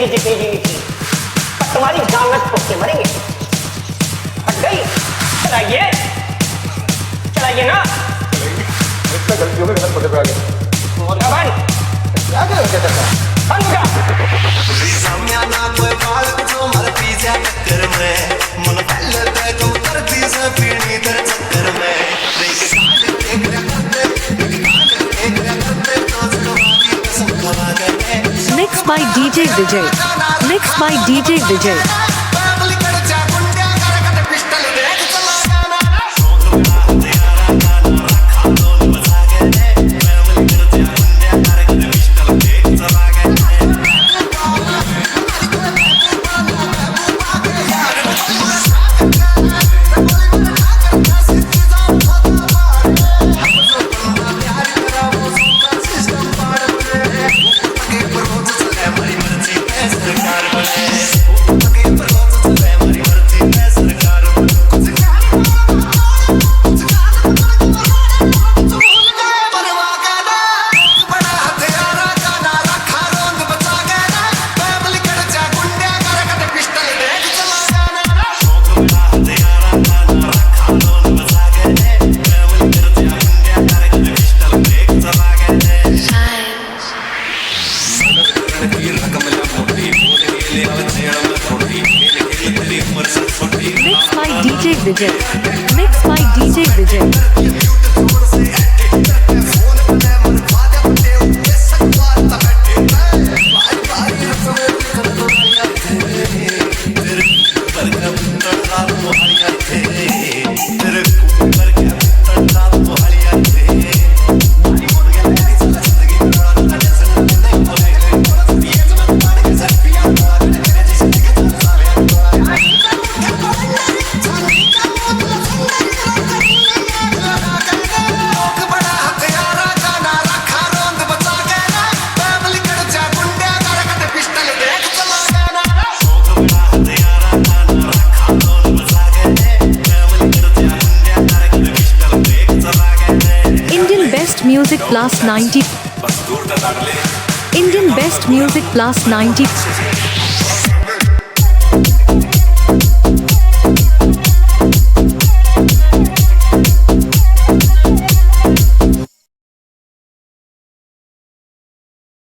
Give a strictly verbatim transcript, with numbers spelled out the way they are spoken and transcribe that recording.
जितनी भी मीठी, पर तुम्हारी जान में ठोक के मरेंगे। फट गई? चलाइए, चलाइए ना। इतना गलती हो गई, गलत पकड़ में आ गए। और क्या बंद? क्या कर रहे हो, क्या कर रहे हो? बंद हो जा। सामने ना कोई बालक जो मर पी जा टक्कर में, मन पहले तय तुम कर दी से पीढ़ी दर चक्कर में। Mixed by D J Vijay. Mixed by D J Vijay. Mixed by D J Vijay. Mixed by D J Vijay. Indian Best Music Plus ninety. Indian Best Music Plus ninety.